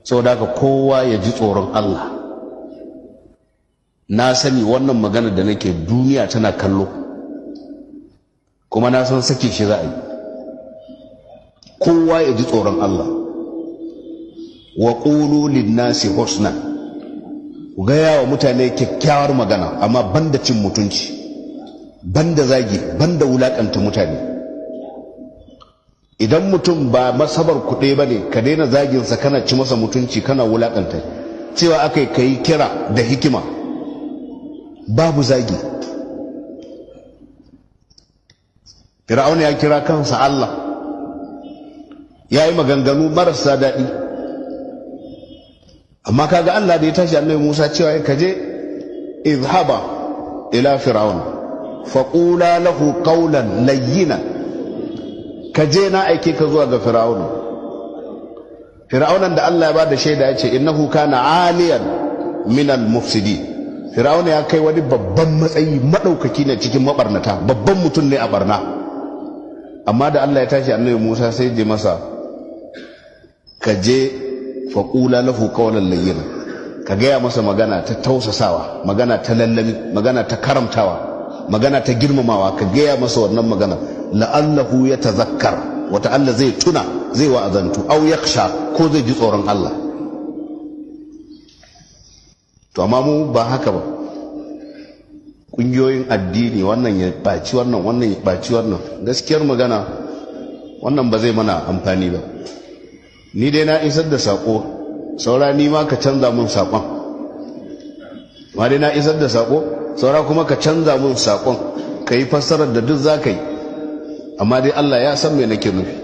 Saboda haka kowa ya ji tsoron Allah. Na sani wannan magana da nake, duniya tana kallo, kuma na san sake shi za a yi. Kowa ya ji tsoron Allah. Wa qulu lin-nasi husna, ku gaya wa mutane kyakkyawar magana, amma banda cin mutunci, banda zagi, banda wulakanta mutane. Idan mutum ba masabar kuɗe ba ne, ka daina zaginsa, kana ci masa mutunci, kana wulakanta. Cewa aka yi kayi kira da hikima, babu zagi. Fir'auna ya kira kansa Allah, ya yi maganganu marasa daɗi, amma kaga Allah da ya tashi annabi Musa cewa ya kaje izhaba ila fir'auna faqula lahu qawlan layyina. Kaje, na aike ka zuwa ga fir'auna. Fir'aunan da Allah ya ba da shaida ya ce innahu kana aliyan min al-mufsidin. Fir'auna ya kai wani babban matsayi, madaukaki ne cikin mabarnata, babban mutum ne a barna. Amma da Allah ya tashi annabi Musa sai je masa, ka je faƙula lahu qawlan layyina, ka gaya masa magana ta tausasawa, magana ta lallami, magana ta karamtawa, magana ta girmamawa. Ka gaya masa wannan magana, la'allahu ya tazakkar, wata Allah zai tuna, zai wa'azantu, au yakhsha, ko zai ji tsoron Allah. To amma mu ba haka ba. Ƙungiyoyin addini, wannan ya ɓaci wannan, wannan ya ɓaci wannan. Gaskiyar magana, wannan ba zai mana amfani ba. Ni dai na isar da saƙo, saura ni ma ka canza mun saƙon. Ma dai na isar da saƙo, saura kuma ka canza mun saƙon, ka yi fassarar da duk za ka yi, amma dai Allah ya san me nake nufi.